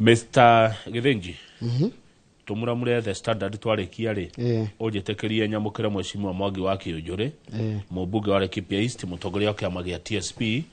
Mr Githinji, tũmuramure The Standard twarĩkia rĩ, ũnjĩtĩkĩrie nyamũkĩre Mheshimiwa Mwangi wa Kĩũnjũrĩ, mũmbunge wa Laikipia East, mũtongoria wa kĩama gĩa TSP,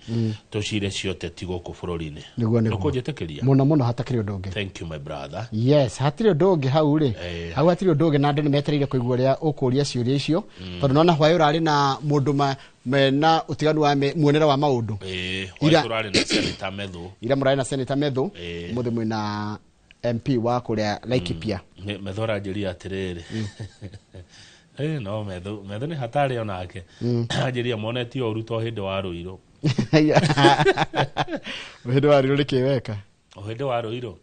tũcire cioteti gũkũ bũrũri-inĩ. Nĩguo, nĩguo. Ũkũnjĩtĩkĩria? Mũno mũno, hatakĩrĩ ũndũ ũngĩ. Thank you, my brother. Yes, hatirĩ ũndũ ũngĩ hau rĩ. Hau hatirĩ ũndũ ũngĩ, na andũ nĩ metereire kũigua ũrĩa ũkũria ciũria icio, tondũ nona hwaĩ ũrarĩ na mũndũ mena ũtiganu wa muonere wa maũndũ. Hwaĩ tũrarĩ na Senator Methu. Ira mũrarĩ na Senator Methu. Mũthĩ mwĩna MP wa kũrĩa Laikipia. Methu aranjĩria atĩrĩrĩ, no Methu, Methu nĩ hatarĩ onake. Anjĩria monetio ũru to hĩndĩ wa Rũirũ. Hĩndĩ wa rĩrĩ kĩweka. O hĩndĩ wa Rũirũ,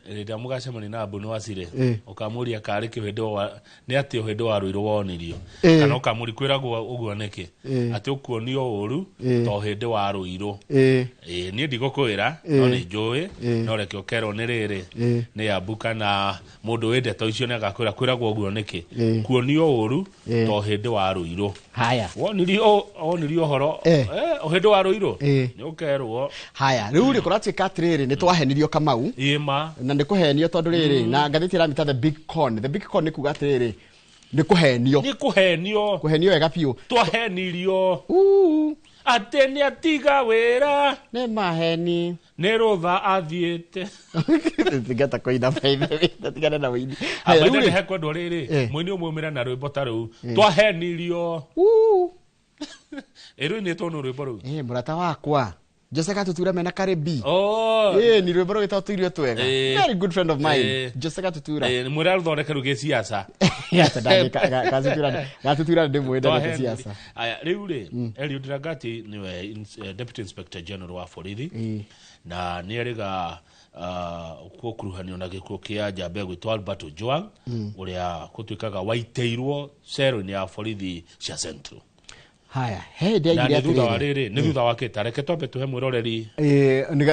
rĩrĩa mũgacemania na Mbunu Wacire, ũkamũria karĩ kĩ hĩndĩ wa nĩ atĩ hĩndĩ wa Rũirũ wonirio, kana ũkamũria kwĩragwo ũguo nĩkĩ, atĩ ũkuonio ũru to hĩndĩ wa Rũirũ. Niĩ ndigũkwĩra, no nĩ njũĩ, no reke ũkerwo nĩ rĩrĩ nĩ ambu kana mũndũ wĩ ndeto icio nĩ agakwĩra kwĩragwo ũguo nĩkĩ, kuonio ũru to hĩndĩ wa Rũirũ. Haya. Wonirio ũhoro hĩndĩ wa Rũirũ, nĩ ũkerwo. Haya, rĩu rĩ, kũratuĩka atĩrĩrĩ, nĩ twahenirio, Kamau. Ĩma. Na nĩ kũhenio, tondũ rĩrĩ, na ngathĩti ĩramĩta The Big Con. The Big Con nĩ kuga atĩrĩrĩ, nĩ kũhenio. Nĩ kũhenio. Kũhenio wega biũ. Twahenirio Uu. atĩ nĩ atiga wĩra. Nĩ maheni. Nĩ rũtha athiĩte. Tigata kũina, baithe, tigana na wĩini. Haya, rĩu Ambaithe rĩ, nĩ hekwendwo rĩrĩ, mũini ũmwe umĩre na rwĩmbo ta rũu, twahenirio. Uu. Ĩrũinĩtwo nĩ rwĩmbo rũu. Mũrata wakwa Jose Gatutura mena Karibi. Oh. Ni rwĩmbo rũgĩtagwo Tũirio Twega. Very good friend of mine. Jose Gatutura. Mwĩre arũthondeke rũu gĩciaca. Gatutura, Gatutura ndĩmũĩ ndendete siasa. Aya, rĩu rĩ, Eliud Langati nĩwe Deputy Inspector General wa borithi, na nĩ erĩga gũkuruhanio na gĩkuũ kĩa njamba ĩgwĩtwo Albert Ojwang, ũrĩa gũtuĩkaga waitĩirwo cero-inĩ ya borithi cia Central. Haya, he hĩndĩ Na aigire nĩ thutha wa atĩrĩrĩ. rĩrĩ, nĩ thutha wa kĩta, reke twambe tũhe mwĩroreri.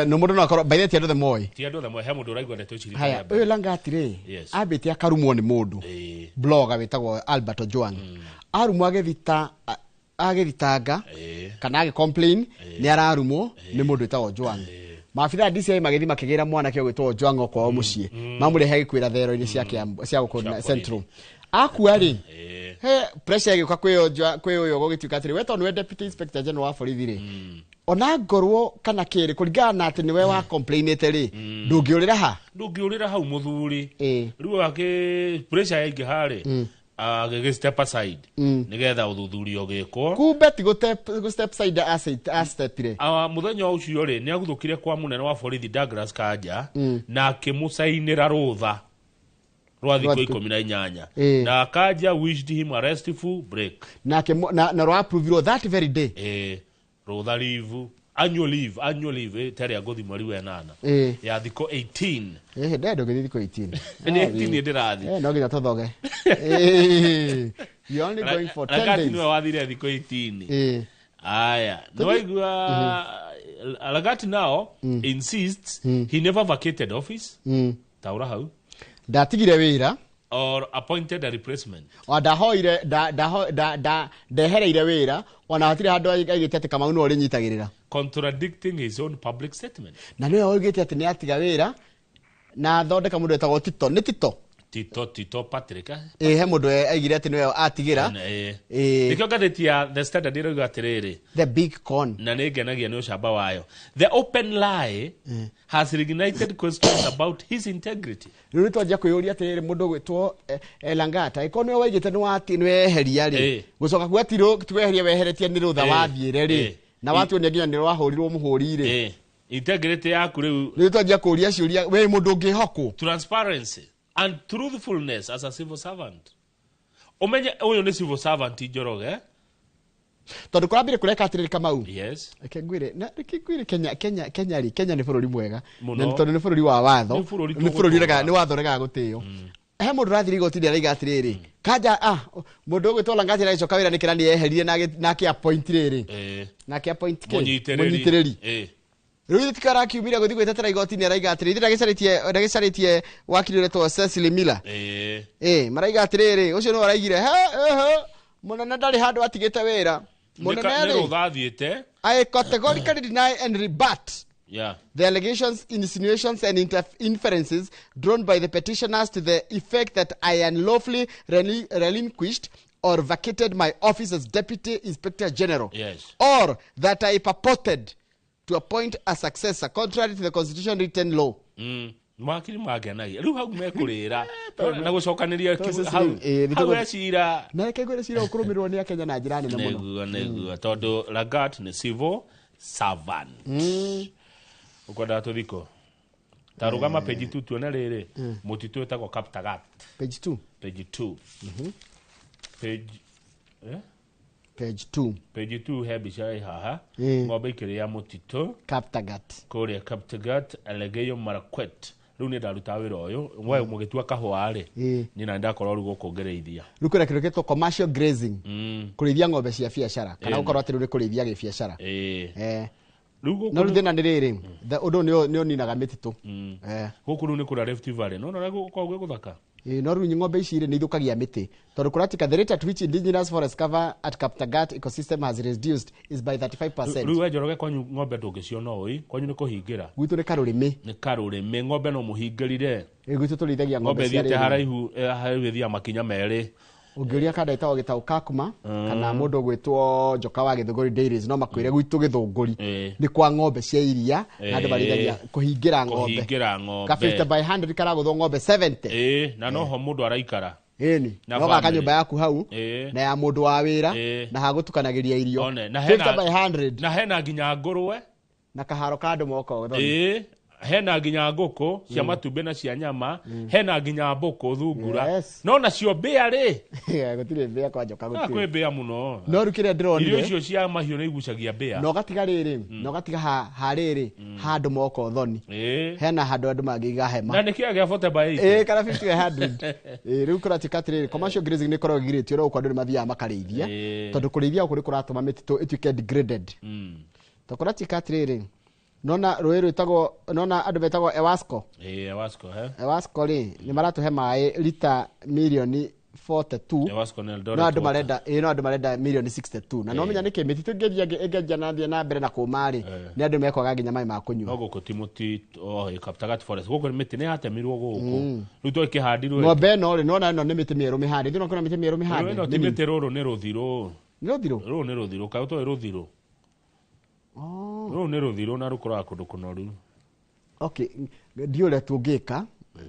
No mũndũ no akorwo by the way ti andũ othe moĩ. Ti andũ othe moĩ, he mũndũ ũraigua ndeto ici rita Haya, rĩa mbere. ũyũ Langati rĩ, ambĩte akarumwo nĩ mũndũ blogger wĩtagwo Albert Ojwang. Arumwo agĩthita agĩthitanga kana agĩ complain nĩ ararumwo nĩ mũndũ wĩtagwo Ojwang. Maabitha a DCI magĩthiĩ makĩgĩra mwanake ũgwĩtwo Ojwang o kwao mũciĩ, mamũrehe agĩkuĩra thero-inĩ cia cia gũkũ Cia Central. Akua rĩ, he pressure ĩgĩũka kwĩ kwĩ ũyũ, gũgĩtuĩka atĩrĩ, we tondũ nĩwe Deputy Inspector General wa borithi rĩ, ona ngorwo kana kĩrĩ kũringana na atĩ nĩwe wa complainĩte rĩ, ndũngĩũrĩra ha. Ndũngĩũrĩra hau, mũthuri. Rĩu akĩ pressure yaingĩha rĩ, agĩgĩ step aside nĩgetha ũthuthuria ũgĩkwo. Kumbe ti gũ step side astepire. Ah, mũthenya ũcio rĩ, nĩ aguthũkire kwa mũnene wa borithi Douglas Kanja na akĩmũcainĩra rũtha rwa thikũ 18, na Kanja wished him a restful break. Nake na rwa approvirwo that very day. Rũtha leave, annual leave, annual leave ĩtarĩ ngũthi mweri wa ĩnana ya thikũ 18. Ndende ndũngĩthiĩ thikũ 18. Nĩ 18 ndĩrathiĩ. No nginya tũthoge. You only going for 10 Langati days. nĩwe wathire thikũ 18. Aya, nĩwaigua Langati now insists he never vacated office. Taũra hau. Ndatigire wĩra or appointed a replacement. O ndahoire ndehereire wĩra, ona hatirĩ handũ aigĩte atĩ Kamau nĩwe ũrĩnyitagĩrĩra. Contradicting his own public statement. Na nĩwe oigĩte atĩ nĩ atiga wĩra na athondeka mũndũ wetagwo Tito, nĩ Tito. Tito Patrick, eh? He mũndũ aigire atĩ nĩwe atigĩra. Nĩkĩo ngathĩti ya The Standard ĩrauga atĩrĩrĩ, The Big Con. Na nĩ ngenagia nĩ ũcamba wayo, "The open lie has reignited questions about his integrity." Rĩu nĩ twanjia kwĩyũria atĩrĩrĩ, mũndũ ũgwĩtwo Langata, ĩkorwo nĩwe waigĩte nĩ wati nĩ weheria rĩ, gũcoka kuga ti weheria weheretie nĩ rũtha wathiĩre rĩ, na watuonia nginya nĩ rwahũrirwo mũhũri rĩ. Integrity yaku rĩu. Rĩu twanjia kũria ciũria, we mũndũ ũngĩhokwo? Transparency and truthfulness as a civil servant. Ũmenye ũyũ nĩ civil servant, Njoroge. Tondũ kũrambire kũreka atĩrĩrĩ, Kamau. Yes. Reke ngwĩre, na reke ngwĩre, Kenya rĩ, Kenya nĩ bũrũri mwega. Mũno. Na nĩ tondũ nĩ bũrũri wa watho. Nĩ bũrũri Nĩ bũrũri tũgũtũũra. ũregaga, nĩ watho ũregaga gũtĩo. He mũndũ ũrathire igoti-inĩ araiga atĩrĩrĩ, Kanja, mũndũ ũgwĩtwo Langati aragĩcoka wĩra nĩkĩ na nĩ eherire na akĩ appoint rĩrĩ, na akĩ appoint kĩ? Mũnyitĩrĩri. Mũnyitĩrĩri. Rĩu ithuĩ tikarakiumire gũthiĩ gwĩtetera igoti-inĩ, araiga atĩrĩ, ithuĩ ndagĩcarĩtie wakiri ũretwo Cecily Miller. Maraiga atĩrĩrĩ, ũcio nĩwe araigire he ehe, mũnene ndarĩ handũ atigĩte wĩra. Mũnene Nĩ rĩ, rũtha athiĩte. I categorically deny and rebut. The allegations, insinuations, and inferences drawn by the petitioners to the effect that I unlawfully relinquished or vacated my office as Deputy Inspector General, or that I purported to appoint a successor contrary to the Constitution written law. Mwakiri magenagia rĩu hau mekũrĩra na gũcokanĩria Tondũ hau nĩ hau tũgũ- ecira. Na reke ngwĩre cira ũkũrũmĩrĩrwo nĩ Akenya na njĩra nene mũno. Nĩguo tondũ Lagat nĩ civil servant. Ũkwendaga tũthiko ta rũgama page 2 tuone rĩrĩ mũtitũ wĩtagwo Kaptagat. Page 2. Page 2, page Page 2. Page 2 he mbica ĩ haha, ng'ombe ikĩrĩa mũtitũ. Kaptagat. Kũrĩa Kaptagat, Elgeyo Marakwet. Rĩu nĩ ndarutaga wĩra ũyũ we mũgĩtua kahũa rĩ, niĩ na ndakorwo rĩu gũkũ ngĩrĩithia. Rĩu kwĩna kĩndũ gĩtwo commercial grazing, kũrĩithia ng'ombe cia biacara kana gũkorwo atĩ rĩu nĩ kũrĩithia gĩbiacara. Rĩu gũkũ No rĩu thĩna nĩ rĩrĩ, ũndũ ũyũ nĩ ũninaga mĩtitũ. Gũkũ rĩu nĩ kũrĩa Rift Valley, no ũrĩa gũkoragwo gwĩ gũthaka. Ĩĩ, no rĩu ng'ombe ici rĩ nĩ ithũkagia mĩtĩ tondũ kũratika the rate at which indigenous forest cover at Kaptagat ecosystem has reduced is by 35%. Rĩu we Njoroge, kwanyu ng'ombe ndũngĩciona ũĩ kwanyu nĩ kũhingĩra. Gwitũ nĩ karũrĩmĩ. Nĩ karũrĩmĩ, ng'ombe no mũhingĩrire. Ĩ, gwitũ tũrĩithagia Ng'ombe ng'ombe cia ĩthiĩte rĩrĩ. haraihu, haraihu ĩthiaga makinya 2. Ũngĩũria kanda ĩtagwo Gĩtaũ Kakuma kana mũndũ ũgwĩtwo Njoka wa Gĩthũngũri Dairies, no makwĩre gwitũ Gĩthũngũri nĩ kwa ng'ombe cia iria na andũ marĩithagia kũhingĩra ng'ombe. Kũhingĩra ng'ombe. Ka 50 by 100 karagũthwo ng'ombe 70. Ĩĩ, na noho mũndũ araikara. Ĩni Na no gaka family. nyũmba yaku hau na ya mũndũ wa wĩra na hagũtukanagĩria irio. One, na 50 hena by 100. Na hena nginya ngũrwe. Na kaharo ka andũ moka ũthoni. Ĩĩ, hena nginya ngũkũ cia matumbĩ na cia nyama, hena nginya mbũkũ thungura. No nacio mbĩa rĩ? Gũtirĩ mbĩa kwa Njoka. Na Gũtirĩ. kwĩ mbĩa mũno. No rĩu kĩrĩa Irio ndĩronire icio cia mahiũ nĩ igucagia mbĩa. Na ũgatiga rĩrĩ, na ũgatiga ha rĩrĩ handũ moka ũthoni. Hena handũ andũ mangĩiga hema. Na nĩ kĩa gĩa 40 by 80. Ĩĩ, kana 50 by 100. Ĩĩ, rĩu kũratuĩka atĩrĩrĩ, commercial grazing nĩ ĩkoragwo ĩgirĩtio, no gũkũ andũ nĩ mathiaga makarĩithia tondũ kũrĩithia gũkũ nĩ kũratũma mĩtitũ ĩtuĩke degraded. Tondũ kũratuĩka atĩrĩrĩ, nona rũĩ rwĩtagwo, nona andũ metagwo Ewasco. Ĩĩ, Ewasco he. Ewasco rĩ nĩ maratũhe maĩ lita mirioni 42. Ewasco nĩ Eldoret No andũ Water. marenda, ĩĩ, no andũ marenda mirioni 62 na no menya nĩkĩ mĩtitũ ĩngĩanjia na thiĩ na mbere na kũma rĩ, nĩ andũ mekwaga nginya maĩ ma kũnyua. No gũkũ ti mũti oh, Kaptagat forest gũkũ mĩtĩ nĩ yatemirwo gũkũ rĩu to ĩkĩhandirwo. Ng'ombe ĩno rĩ, nona ĩno nĩ mĩtĩ mĩerũ mĩhande, ithuĩ no kwĩna mĩtĩ mĩerũ mĩhande. Ĩno ti mĩtĩ, rũrũ nĩ rũthirũ. Nĩ rũthirũ. Rũrũ nĩ rũthirũ, kaĩ ũtoĩ rũthirũ? Rũrũ nĩ rũthirũ na rũkũraga kũndũ kũnoru. Okay, ndiũ ũrĩa tũngĩka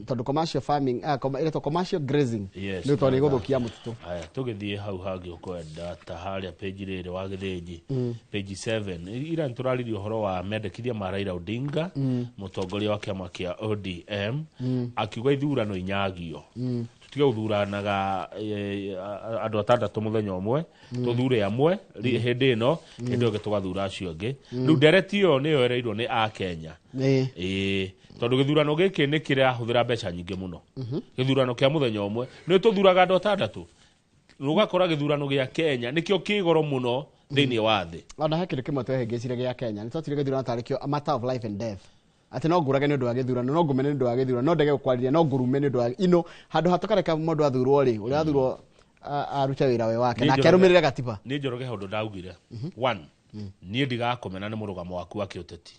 tondũ commercial farming, ĩretwo commercial grazing, nĩ tondũ nĩ gũthũkia mũtitũ. Aya, tũgĩthiĩ hau hangĩ ũkwenda ta harĩa page rĩrĩ wa Gĩthĩnji, page 7, ira nĩtũraririe ũhoro wa mendekithia ma Raila Odinga, mũtongoria wa kĩama kĩa ODM, akiuga ithurano inyagio, tũtige gũthuranaga andũ atandatũ mũthenya ũmwe, tũthure amwe hĩndĩ ĩno, hĩndĩ ĩyo ĩngĩ tũgathura acio angĩ. Rĩu ndereti ĩyo nĩyo ĩreirwo nĩ Akenya. Ĩĩ, tondũ gĩthurano gĩkĩ nĩ kĩrahũthĩra mbeca nyingĩ mũno. Gĩthurano kĩa mũthenya ũmwe nĩ tũthuraga andũ atandatũ, ũgakora gĩthurano gĩa Kenya nĩkĩo kĩ goro mũno thĩinĩ wa thĩ. Ona he kĩndũ kĩmwe twehĩngĩcire gĩa Kenya, nĩ twatire gĩthurano tarĩ kĩo a matter of life and death, atĩ no ngũrage nĩ ũndũ wa gĩthurano, no ngũmene nĩ ũndũ wa gĩthurano, no ndege gũkwarĩria, no ngũrume nĩ ũndũ wa ino handũ ha tũkareka mũndũ athurwo rĩ, ũrĩa athurwo arute wĩra we wake Niĩ nake Njoroge- arũmĩrĩre gatiba. Niĩ Njoroge he ũndũ ndaugire. One, niĩ ndigakũmena nĩ mũrũgamo waku wa kĩũteti,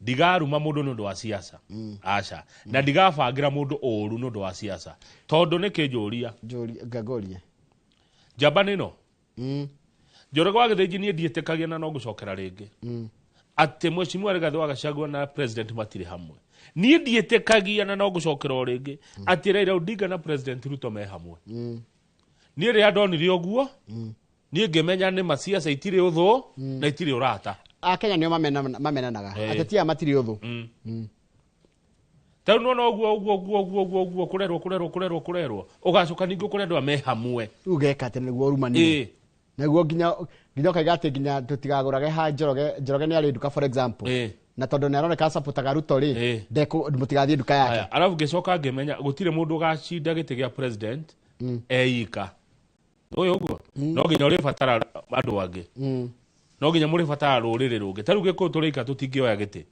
ndigaruma mũndũ nĩ ũndũ wa siasa, aca, na ndigabangĩra mũndũ ũru nĩ ũndũ wa siasa, tondũ nĩ kĩnjũria. Ngangũrie. Njamba nĩno Njoroge wa Gĩthĩnji, niĩ ndiĩtĩkagia na no ngũcokera rĩngĩ atĩ Mheshimiwa Rigathĩ wa Gachagua na president matirĩ hamwe. Niĩ ndiĩtĩkagia na no ngũcokera o rĩngĩ atĩ Raila Odinga na President Ruto me hamwe. Niĩ rĩrĩa ndonire ũguo, niĩ ngĩmenya nĩ ma siasa itirĩ ũthũ na itirĩ ũrata. Akenya nĩo mamenanaga. Ateti aya matirĩ ũthũ. Ta rĩu nona ũguo ũguo ũguo ũguo ũguo ũguo kũrerwo kũrerwo kũrerwo kũrerwo, ũgacoka ningĩ ũkore andũ aya me hamwe. Rĩu ũgeka atĩ nĩguo ũrumanire, nĩguo nginya ũkaiga atĩ nginya tũtigagũrage ha Njoroge. Njoroge nĩ arĩ nduka, for example, na tondũ nĩ aroneka supportaga Ruto rĩ, mũtigathiĩ nduka yake. Aya, arabu ngĩcoka ngĩmenya gũtirĩ mũndũ ũgacinda gĩtĩ gĩa president eika ũyũ ũguo, no nginya ũrĩbatara andũ angĩ, no nginya mũrĩbatara rũrĩrĩ rũngĩ. Ta rĩu Gĩkũyũ tũrĩika tũtingĩoya gĩtĩ,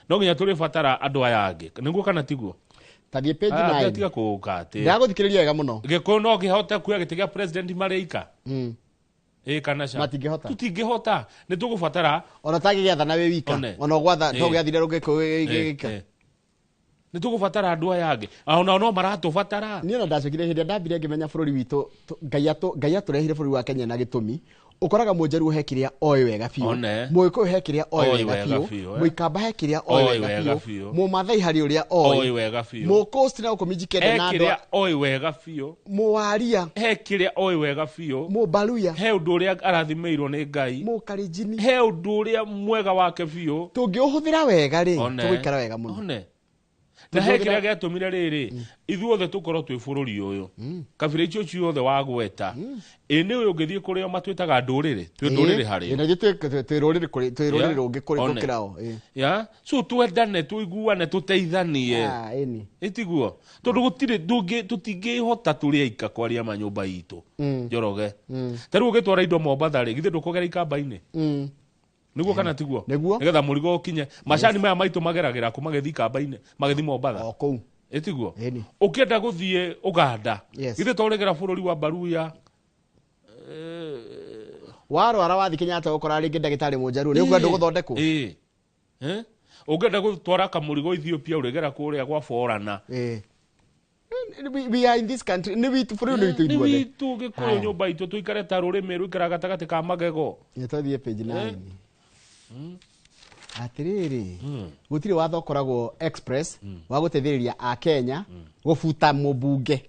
no nginya tũrĩbatara andũ aya angĩ, nĩguo kana tiguo? Tathiĩ page Ah, 9. tiga kũũka atĩ Ndĩragũthikĩrĩria wega mũno. Gĩkũyũ no kĩhote kuoya gĩtĩ gĩa president marĩika? Ĩ kana ca. Matingĩhota. Tũtingĩhota, nĩ tũgũbatara. Ona tagĩgĩathana wĩ wika. One. Ona ũgwatha Ĩ. to gĩathire rũgĩkũyũ gĩgĩka. Nĩ tũgũbatara andũ aya angĩ, onao no maratũbatara. Niĩ ona ndacokire hĩndĩ ĩrĩa ndambire ngĩmenya bũrũri witũ, Ngai atũrehire bũrũri wa Kenya na gĩtũmi. Ũkoraga mũnjaruo he kĩrĩa oĩ wega biũ, One. mũgĩkũyũ he kĩrĩa oĩ Oĩ wega wega biũ, biũ, eh. mũikamba he kĩrĩa oĩ Oĩ wega wega biũ, biũ. mũmathai harĩ ũrĩa oĩ Oĩ wega biũ. mũkũsti na gũkũ Mijikenda He na andũ kĩrĩa oĩ wega biũ. Mũwaria. He kĩrĩa oĩ wega biũ. Mũbaluya. He ũndũ ũrĩa arathimĩirwo nĩ Ngai. Mũkarinjini. He ũndũ ũrĩa mwega wake biũ. Tũngĩũhũthĩra wega rĩ, One. tũgũikara wega mũno. One. Na he kĩrĩa gĩatũmire rĩrĩ ithuothe tũkorwo twĩ bũrũri ũyũ, kabira icio ciothe wagweta, ĩ nĩ ũyũ ũngĩthiĩ kũrĩa matwĩtaga ndũrĩrĩ, twĩ ndũrĩrĩ harĩ. Na ithuĩ twĩ rũrĩrĩ kũrĩ, twĩ rũrĩrĩ Yeah. rũngĩ kũrĩ One. gũkĩra o. Ĩ. Ya, so twendane, tũiguane, tũteithanie. Ah, ĩni. Ĩtiguo tondũ gũtirĩ tũtingĩhota tũrĩ aika kwaria manyũmba itũ, Njoroge. Ta rĩu ũgĩtwara indo Mombatha rĩ, githĩ ndũkũgera ikamba-inĩ? Nĩguo kana tiguo? Nĩguo. Nĩgetha mũrigo ũkinye. Macani maya maitũ mageragĩra kũ magĩthiĩ ikamba-inĩ, magĩthiĩ Mombatha? O kũu. Ĩtiguo? Ĩni. Ũkĩenda gũthiĩ Ũganda, Yes. githĩ to ũrĩgera bũrũri wa Baruya? Warwara wathiĩ Kenyatta ũkora rĩngĩ ndagĩtarĩ mũnjaruo, nĩ ũkwenda gũthondekwo? Ĩĩ. Eh? Ũngĩenda gũtwara kamũrigo Ethiopia, ũrĩgera kũrĩa gwa Borana. Ĩĩ. We are in this country. Nĩ witũ, bũrũri nĩ witũ Nĩ ithuothe. witũ Gĩkũyũ, Haya. nyũmba itũ, tũikare ta rũrĩmĩ rũikara gatagatĩ ka magego. Nĩ twathiĩ page 9. Atĩrĩrĩ, gũtirĩ watho ũkoragwo express wa gũteithĩrĩria Akenya gũbuta mũmbunge.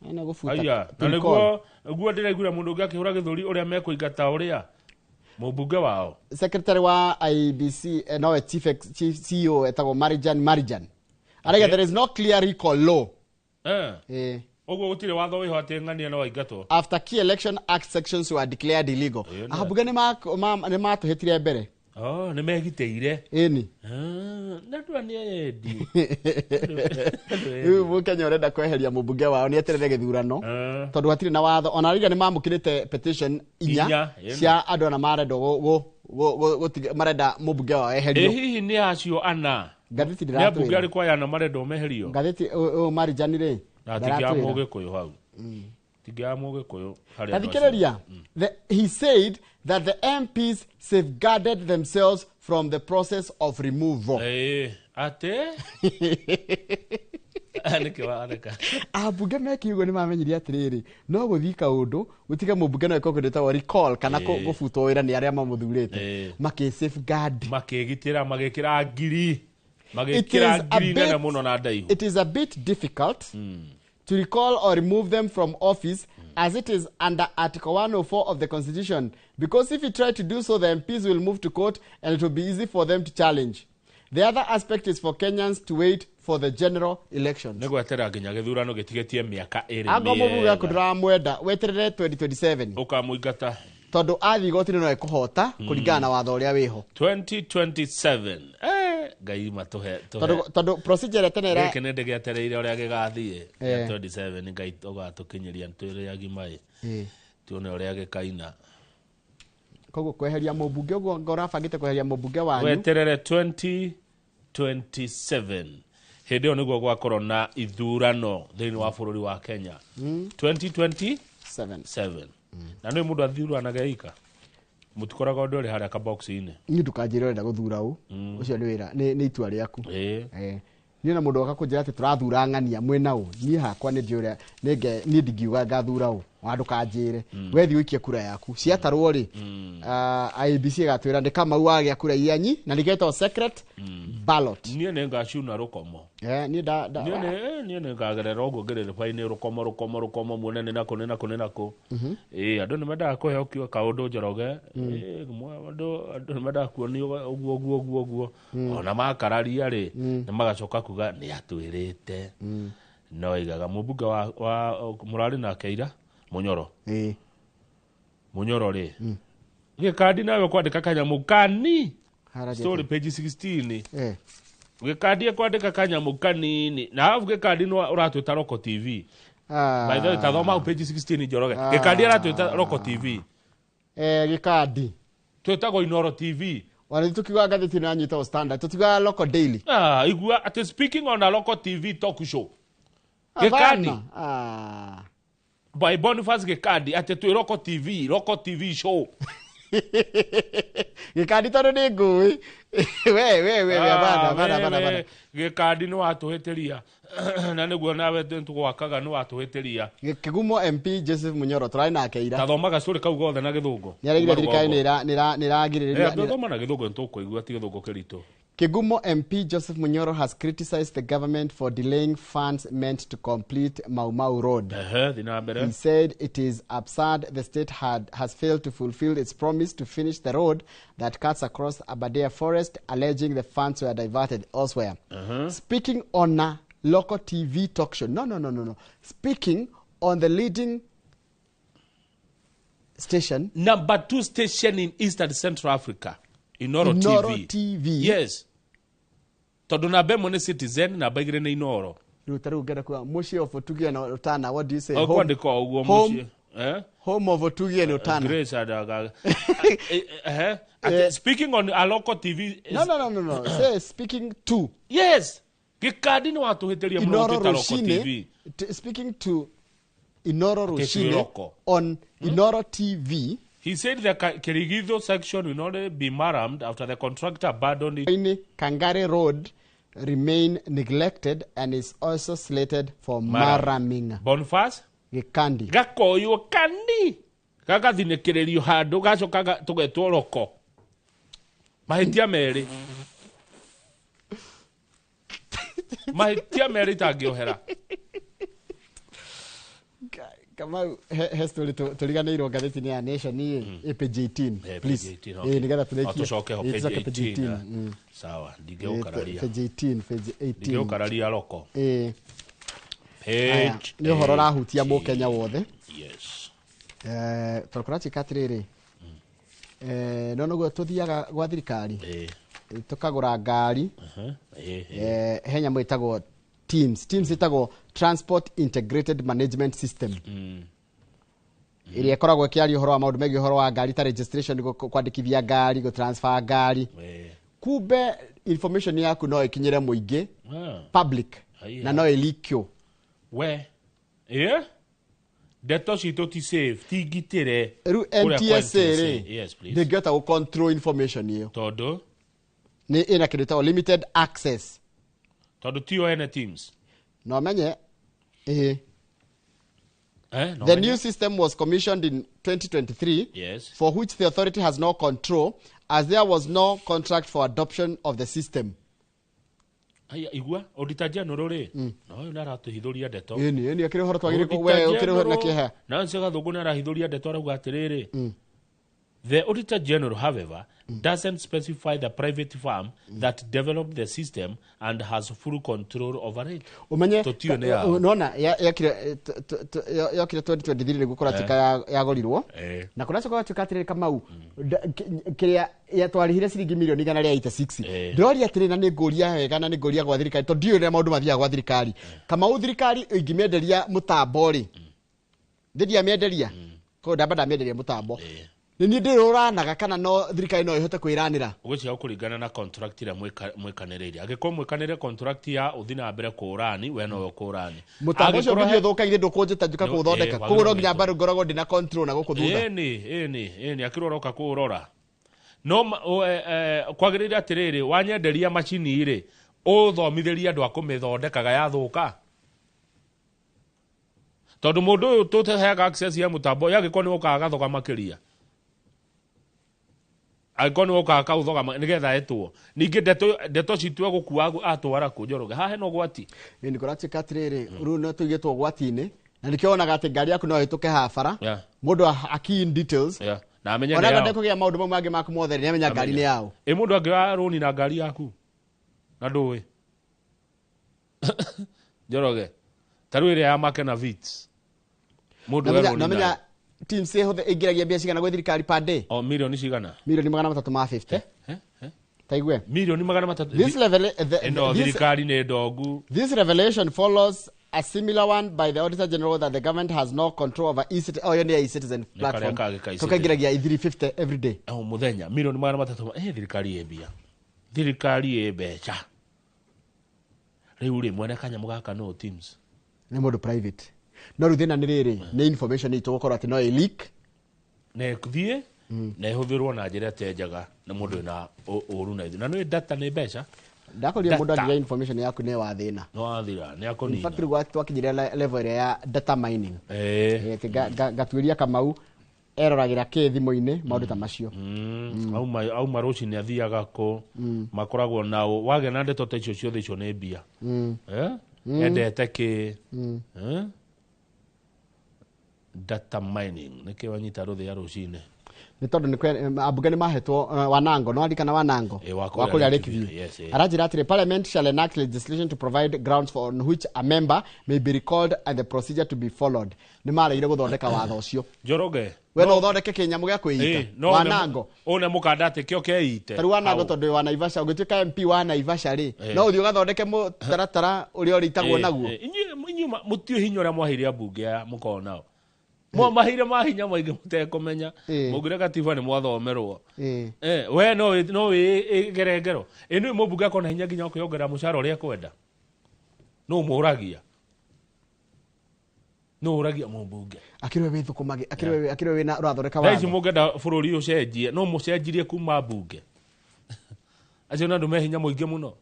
Ena gũbuta. Aya, na to recall. nĩguo guo ndĩraiguire mũndũ ũngĩ akĩhũra gĩthũri ũrĩa mekũingata ũrĩa mũmbunge wao. Secretary wa IEBC, nowe chief CEO etagwo Marijan Marijan. Araiga there is no clear recall law. Ũguo gũtirĩ watho wĩho atĩ ng'ania no aingatwo. After key election act sections were declared illegal. Ĩyo nĩ- Ambunge nĩ matũhĩtire mbere. Oh, nĩ megitĩire. Ĩni. Na andũ aya nĩ endi. Rĩu mũkenya ũrenda kweheria mũmbunge wao nĩ eterere gĩthurano, tondũ hatirĩ na watho. Ona rĩrĩa nĩ mamũkĩrĩte petition inya Inya, ĩno. cia andũ ana marendwo marenda mũmbunge wao eherio. Ĩ hihi nĩ acio ana? Ngathĩti Nĩ ambunge ndĩratwĩra. arĩkũ aya ana marendwo meherio? Ngathĩti ũyũ Marijan rĩ, Na tingĩaga ndaratwĩra. mũgĩkũyũ hau. Tingĩaga mũgĩkũyũ harĩ andũ acio. Tathikĩrĩria. He said that the MPs safeguarded themselves from the process of removal. Ĩ, atĩ? Nĩkĩ watheka? Ambunge mekiugo nĩ mamenyire atĩrĩrĩ, no gũthiĩ kaũndũ gũtige mũmbunge no ĩkorwo kĩndũ gĩtagwo recall kana gũbutwo wĩra nĩ arĩa mamũthurĩte. Makĩ safeguard. Makĩgitĩra, magĩkĩra ngiri. It Magĩkĩra is a ngiri nene bit mũno na ndaihu. It is a bit difficult to recall or remove them from office as it is under Article 104 of the Constitution, because if you try to do so, the MPs will move to court and it will be easy for them to challenge. The other aspect is for Kenyans to wait for the general elections. Nĩ gweterera nginya gĩthurano gĩtigĩtie mĩaka ĩrĩ Angorwo mũmbunge waku mĩega. ndũramwenda, weterere 2027. Ũkamũingata. Tondũ athiĩ igoti-inĩ no ekũhota kũringana na watho ũrĩa wĩho. 2027. Ngai matũhe, tũhe. Tondũ procedure tene ĩra- Gĩkĩ nĩ ndĩgĩetereire ũrĩa gĩgathiĩ. 27 Ngai ũgatũkinyĩria twĩrĩ agima ĩ. Tuone ũrĩa gĩkaina. Koguo kweheria mũmbunge ũguo anga ũrabangĩte kweheria mũmbunge wanyu. Weterere 2027. Hĩndĩ ĩyo nĩguo gwakorwo na ithurano thĩinĩ wa bũrũri wa Kenya. 2027. Seven. Na nĩ mũndũ athuranaga ika. Mũtikoraga ũndũ ũrĩ harĩa kabox-inĩ. Niĩ ndũkanjĩre ũrenda gũthura ũ. Ũcio nĩ wĩra, nĩ itua rĩaku. Niĩ na mũndũ oka kũnjĩra atĩ tũrathura ng'ania mwĩna ũ, niĩ hakwa nĩ ndiũĩ ũrĩa, niĩ ndingiuga ngathura ũ, ona ndũkanjĩre. We thiĩ ũikie kura yaku. Ciatarwo rĩ, IEBC ĩgatwĩra nĩ Kamau wagĩa kura iria nyi, na nĩgetwo secret ballot. Niĩ nĩ ngacuna rũkomo. Niĩ nda, nda, Niĩ nĩ ngagerera ũguo ngĩrĩrĩba-inĩ rũkomo, rũkomo, rũkomo, muone nĩ nakũ, nĩ nakũ, nĩ nakũ. Andũ nĩ mendaga kũheo kaũndũ Njoroge. Andũ nĩ mendaga kuonio ũguo, ũguo, ũguo, ũguo. Ona makararia rĩ, nĩ magacoka kuga nĩ atwĩrĩte. No aigaga mũmbunge wa mũrarĩ nake ira, Mũnyoro. Mũnyoro rĩ. Gĩkandi nawe kwandĩka kanyamũ kani. Harajete. Story page 16. Gĩkandi kwandĩka kanyamũ kanini. Na arabu gĩkandi no ũratwĩta Roko TV. By the way, ta thoma page 16 Njoroge. Gĩkandi aratwĩta Roko TV. Gĩkandi. Twĩtagwo Inoro TV. Ona tukiuga ngathĩti ĩno yanyu ĩtagwo Standard, tũtiugaga Local Daily. Igua atĩ speaking on a Local TV talk show. Hapana. Gĩkandi. By Boniface Gikandi atĩ twĩ Roko TV, Roko TV show. Gikandi tondũ nĩ ngũĩ. We we we we abana abana abana abana. Gikandi nĩ watũhĩtĩria na nĩguo nawe tũgwakaga nĩ watũhĩtĩria. Kigumo MP Joseph Munyoro tũrarĩ nake ira. Tathoma gacũrĩ kau gothe na gĩthũngũ. Nĩ aregire thirikari nĩ ĩragirĩrĩria. Thoma na gĩthũngũ nĩ tũkũigua ti gĩthũngũ kĩritũ. Kigumo MP Joseph Munyoro has criticized the government for delaying funds meant to complete Mau Mau Road. He said it is absurd the state has failed to fulfill its promise to finish the road that cuts across Aberdare Forest, alleging the funds were diverted elsewhere. Speaking on a local TV talk show. No. Speaking on the leading station. Number 2 station in East and Central Africa. Inoro TV. Yes. Tondu namba ĩmwe nĩ Citizen, namba igĩrĩ nĩ Inoro. Rĩu ta rĩu ngenda kuga mũciĩ of Otugi na Utana, what do you say? Kwandĩka ũguo mũciĩ. Eh? Home of Otugi and Utana. Grace Adaga. Speaking on a local TV. No. Say speaking to. Yes. Gikandi nĩ watũhĩtĩria mũno ũtĩta Local TV. Speaking to Inoro Rushine on Inoro TV. He said the Kirigitho section will not be maramed after the contractor abandoned it. Kangare Road remain neglected and is also slated for maraming. Boniface Gikandi. Gakoywo kandi. Gagathinikiririo handu gacoka tugetwo Roko. Mahitia merĩ. Mahitia merĩ tangĩohera. Kamau he story tũriganĩirwo ngathĩti-inĩ ya Nation ĩ page 18 please. Nĩgetha tũrĩkie. Tũcoke ho page 18. Sawa, ndingĩũkararia. Page 18, page 18. Ndingĩũkararia Roko. Page. Nĩ ũhoro ũrahutia mũkenya wothe. Yes. Tondũ kũratuĩka atĩrĩrĩ. No noguo tũthiaga gwa thirikari. Tũkagũra ngari. He nyamũ ĩtagwo Teams. Teams ĩtagwo Transport Integrated Management System. Ĩrĩa ĩkoragwo ĩkĩaria ũhoro wa maũndũ megiĩ ũhoro wa ngari ta registration, kwandĩkithia ngari, gũtransfer ngari. Kumbe information yaku no ĩkinyĩre mũingĩ, public, na no ĩlikio. We. Ndeto citũ ti safe, ti ngitĩre. Rĩu NTSA rĩ, ndĩngĩhota gũ control information ĩyo. Tondũ nĩ ĩna kĩndũ gĩtagwo limited access. Tondũ tio ene Teams. No menye. The new system was commissioned in 2023, yes, for which the authority has no control, as there was no contract for adoption of the system. Aya igua Auditor General rĩ, na ũyũ nĩ aratũhithũria ndeto. Ĩni akĩrĩ ũhoro twagĩrĩirwo we ũkĩrĩ na kĩeha. Na ncio Gathũngũ nĩ arahithũria ndeto arauga atĩrĩrĩ. The Auditor General, however, doesn't specify the private firm that developed the system and has full control over it. Umenye, nona yakire 2023 nĩguo kũratuĩka yagũrirwo. Na kũracoka gũtuĩka atĩrĩrĩ Kamau, kĩrĩa yatwarĩhire ciringi mirioni 186. Ndĩroria atĩrĩ na nĩ ngũria wega na nĩ ngũria gwa thirikari tondũ ndiũĩ ũrĩa maũndũ mathiaga gwa thirikari. Kamau, thirikari ĩngĩmĩenderia mũtambo rĩ, ndĩamĩenderia koguo ndamba ndamĩenderia mũtambo. Nĩ ndĩrũranaga kana no thirikari no ĩhote kwĩranĩra. Ũgwĩciria ũkũringana na contract ĩrĩa mwĩkanĩrĩire. Angĩkorwo mwĩkanĩre contract ya ũthiĩ na mbere kũũrani, we nowe ũkũũrani. Mũtambo ũcio ũngĩthiĩ ũthũkaine ndũkũnjĩta njuka kũũthondeka. Koguo no nginya bado ngoragwo ndĩna control na gũkũ thutha. Ĩni akĩrwo ũroka kũũrora. No kwagĩrĩire atĩrĩrĩ, wanyenderia macini rĩ, ũthomithĩrie andũ a kũmĩthondekaga yathũka. Tondũ mũndũ ũyũ tũteheaga access ya mũtambo, yagĩkorwo nĩ wokaga gathoga makĩria. Angĩkorwo nĩ wokaga kaũthoga nĩgetha etwo. Ningĩ ndeto citũ egũkua atwara kũ Njoroge? Haha hena ũgwati. Ĩni kũratuĩka atĩrĩrĩ, rĩu no tũigĩtwo ũgwati-inĩ na nĩkĩo wonaga atĩ ngari yaku no ĩhĩtũke haha bara, mũndũ a in details. Na amenye nĩ yao. Ona ndekũgĩa maũndũ mau mangĩ maku mothe nĩ amenya ngari nĩ yao. Ĩ mũndũ angĩoya rũni na ngari yaku na ndũĩ Njoroge, ta rĩu ĩrĩa ya Makena Vitz. Mũndũ oya rũni nayo. Teams ĩhothe ĩingĩragia mbia cigana gwĩ thirikari per day? O mirioni cigana? Mirioni 350. Taigue. Mirioni 300. Ĩno thirikari nĩ ndongu. This revelation follows a similar one by the Auditor General that the government has no control over e-citizen. Oh, yeah, e-citizen platform. Tukaingĩragia 350 every day. O mũthenya mirioni 300. Thirikari ĩ mbia. Thirikari ĩ mbeca. Rĩu rĩ mwene kanyamũ gaka no Teams. Nĩ mũndũ private. No rĩu thĩna nĩ rĩrĩ, nĩ information itũ gũkorwo atĩ no ĩ leak na ĩthiĩ na ĩhũthĩrwo na njĩra ĩtarĩ njega nĩ mũndũ wĩna ũru na ithuĩ. Na nĩ data nĩ mbeca. Ndakorire mũndũ angĩgĩa information yaku nĩ wa thĩna. No wathira, nĩ In akũnina. fact, rĩu twakinyire level ĩrĩa ya data mining. Atĩ ngatuĩria Kamau eroragĩra kĩ thimũ-inĩ, maũndũ ta macio. Auma rũcinĩ athiaga kũ, makoragwo nao wagĩa na ndeto ta icio ciothe, icio nĩ mbia. Endete kĩ? Data mining nĩkĩ wanyita rũthĩa rũcinĩ? Nĩ tondũ ambunge nĩ mahetwo Wanango, no arikana Wanango Wa wa kũrĩa Lakeview. Lakeview. Yes. Aranjĩra atĩrĩ, parliament shall enact legislation to provide grounds for on which a member may be recalled and the procedure to be followed. Nĩ maregire gũthondeka watho ũcio. Njoroge, We no ũthondeke kĩnyamũ gĩa kwĩita? No Wanango. Ũne mũkanda atĩ kĩo keite. Ta rĩu Wanango, Hau. tondũ wa Naivasha, ũngĩtuĩka MP wa Naivasha rĩ, no ũthiĩ ũgathondeke mũtaratara ũrĩa ũrĩitagwo naguo. Inyuĩ mũtiũĩ hinya ũrĩa mwaheire ambunge aya mũkoragwo nao. Maheire mahinya maingĩ mũtekũmenya. Mũngĩre gatiba nĩ mwathomerwo. We no wĩgere ngero. Ĩ nĩ mũmbunge akona hinya nginya ũkĩongerera mũcara ũrĩa ekwenda. No mũragia. No ũragia mũmbunge. Akĩrĩ we wĩthũkũmage, akĩrĩ we wĩna ũrathondeka Thaa ici watho. mũngĩenda bũrũri ũcenjie, no mũcenjirie kuma mbunge. Acio nĩ andũ me hinya mũingĩ mũno.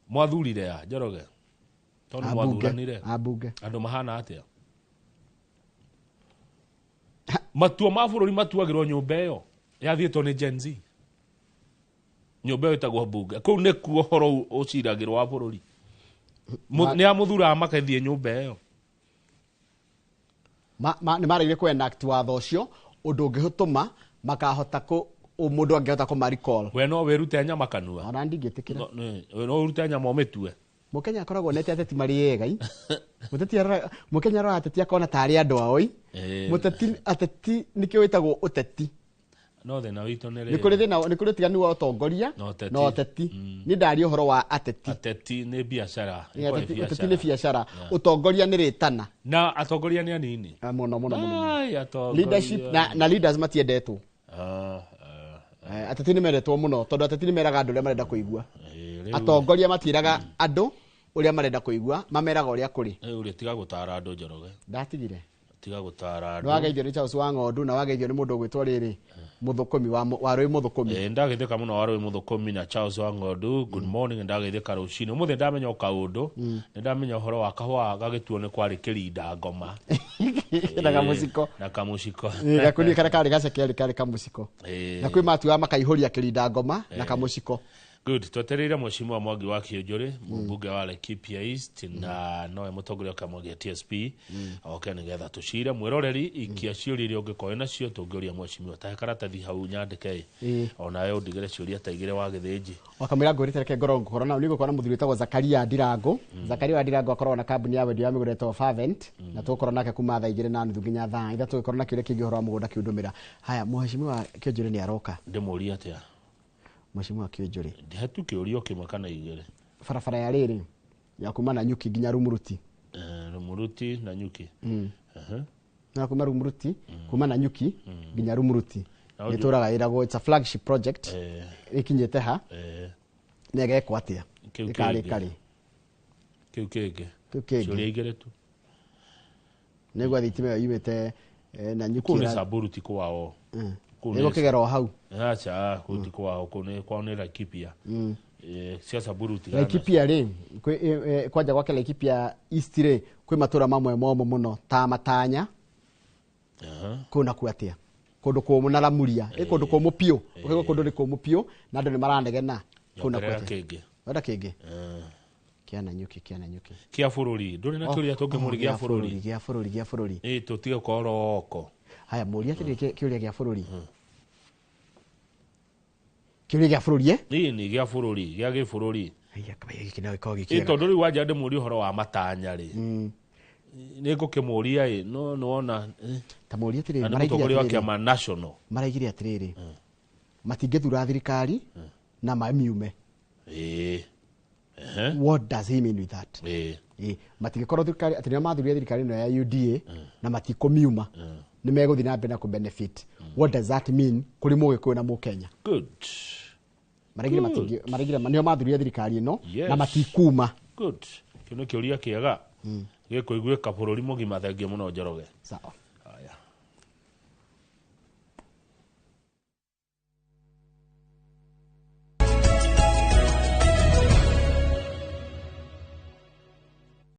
Mwathurire ya Njoroge. Tondũ Ambunge, mwathuranire. ambunge. Andũ mahana atĩa? Matua ma bũrũri matuagĩrwo nyũmba ĩyo yathiĩtwo nĩ Gen Z. Nyũmba ĩyo ĩtagwo mbunge. Kũu nĩkuo ũhoro ũciragĩrwo wa bũrũri. Nĩ amũthuraga makathiĩ nyũmba ĩyo. Nĩ maregire kũ enact watho ũcio, ũndũ ũngĩtũma makahota kũ, mũndũ angĩhota kũma recall. We no wĩrute nyama kanua. Ona ndingĩtĩkĩra. No, nĩ, we no ũrute nyama ũmĩtue. Mũkenya akoragwo onete ateti marĩ ega, i. Mũteti arora, Mũkenya arora ateti akona tarĩ andũ ao, i. Mũteti, ateti nĩkĩo wĩtagwo ũteti. No thĩna witũ nĩ Nĩ kũrĩ thĩna, nĩ kũrĩ ũtiganu wa ũtongoria Na ũteti. na ũteti. Niĩ ndaria ũhoro wa ateti. Ateti nĩ biacara. Nĩ Nĩ ateti, biacara. ũteti nĩ biacara. Ũtongoria nĩ rĩtana. Na atongoria nĩ anini. Mũno, mũno, mũno, mũno. Ai, atongoria. Leadership na leaders matiendetwo. Ateti nĩ mendetwo mũno tondũ ateti nĩ meraga andũ ũrĩa marenda kũigua. Rĩu Atongoria matiĩraga andũ ũrĩa marenda kũigua, mameraga ũrĩa kũrĩ. Rĩu rĩ, tiga gũtara andũ Njoroge. Ndatigire. Tiga gũtara andũ. Nĩ wageithio nĩ Charles wa Ng'ondu na wageithio nĩ mũndũ ũgwĩtwo rĩrĩ, Mũthũkũmi wa Warũĩ Mũthũkũmi. Ndageithĩka mũno Warũĩ Mũthũkũmi na Charles wa Ng'ondu. Good morning, ndageithĩka rũcinĩ. Ũmũthĩ ndamenya o kaũndũ. Nĩ ndamenya ũhoro wa kahũa gagĩtuo nĩ kwarĩ kĩrinda ngoma. Na kamũciko. Na kamũciko. Gakunia karĩa karĩ gaceke karĩ kamũciko. Na kwĩ matuaga makaihũria kĩrinda ngoma na kamũciko. Good. Twetereire Mheshimiwa Mwangi wa Kĩũnjũrĩ, mũmbunge wa Laikipia East, na nowe mũtongoria wa kĩama gĩa TSP. Oke nĩgetha tũcire. Mwĩroreri, ikia ciũria iria ũngĩkorwo nacio tũngĩũria mheshimiwa. Tahe karatathi hau nyandĩke. Onawe ũndigĩre ciũria ta igĩrĩ wa gĩthĩnji. Wakamwĩra ngũrĩte reke ngorwo ngũkorwo na nĩngũkorwo na mũthuri wĩtagwo Zakaria Ndirango. Zakaria wa Ndirango akoragwo na kambuni ya wendia wa mĩgũnda ĩtagwo Fervent, na tũgũkorwo nake kuma thaa igĩrĩ na nuthu nginya thaa ithatũ, tũgĩkorwo na kĩũria kĩngĩ ũhoro wa mũgũnda kĩũndũmĩra. Haya, mheshimiwa Kĩũnjũrĩ nĩ aroka. Ndĩmũrie atĩa? Mheshimiwa Kĩũnjũrĩ. Ndihe tu kĩũria kĩmwe kana igĩrĩ. Barabara ya rĩrĩ ya kuma na Nyuki nginya Rumuruti. Rumuruti na Nyuki. Na kuma Rumuruti, kuma na Nyuki nginya Rumuruti. Na ũndũ- Nĩ tũraga ĩragwo it's a flagship project. Ĩkinyĩte ha? Nĩ ĩgekwo atĩa? Kĩu Ĩkarĩ kĩngĩ. karĩ. Kĩu kĩngĩ. Kĩu kĩngĩ. Ciũria igĩrĩ tu. Nĩ gwa thitima ĩyo yumĩte, na Nyuki Kũu nĩ ĩra- Samburu ti kwao. Kũu Nĩ nĩ gũkĩgera o hau. Acha, kũu ti kwao, kũu nĩ kwao nĩ Laikipia. Cia Samburu tigana. Laikipia rĩ, kwanja gwake Laikipia East rĩ, kwĩ matũra mamwe momũ mũno ta Matanya. Kũu nakuo atĩa? Kũndũ kũmũ na Lamuria. Ĩ kũndũ kũmũ biũ. Ũkaigua kũndũ nĩ kũmũ biũ na andũ nĩ maranegena. Kũu nakuo Nyongerera atĩa? kĩngĩ. Wenda kĩngĩ? Kĩa na Nyuki, kĩa na Nyuki. Kĩa bũrũri. Ndũrĩ na kĩũria tũngĩmũria gĩa bũrũri? Gĩa bũrũri, gĩa bũrũri. Ĩ, tũtige gũkorwo oko. Haya, mũria atĩrĩrĩ kĩũria gĩa bũrũri. Kĩũria gĩa bũrũri, eh? Ĩ, nĩ gĩa bũrũri, gĩa gĩbũrũri. Haiya, kaba gĩkĩ no gĩkorwo Ĩ, gĩkĩega. tondũ rĩu wanja ndĩmũrie ũhoro wa matanya rĩ. Nĩ ngũkĩmũria ĩ, no nĩwona, Ta mũrie atĩrĩrĩ, Na nĩ maraigire mũtongoria wa atĩrĩrĩ. kĩama national. Maraigire atĩrĩrĩ. Matingĩthura thirikari na mamiume. What does he mean with that? Matingĩkorwo thirikari, atĩ nĩo mathurire thirikari ĩno ya UDA na matikũmiuma. Nĩ megũthiĩ na mbere na kũ-benefit. What does that mean kũrĩ Mũgĩkũyũ na Mũkenya? Good. Maraigire Good. matingĩ, maraigire nĩo mathurire thirikari ĩno Yes. na matikuma. Good. Kĩu nĩ kĩũria kĩega. Gĩkũiguĩka bũrũri mũgima. Thengiũ mũno, Njoroge. Sawa.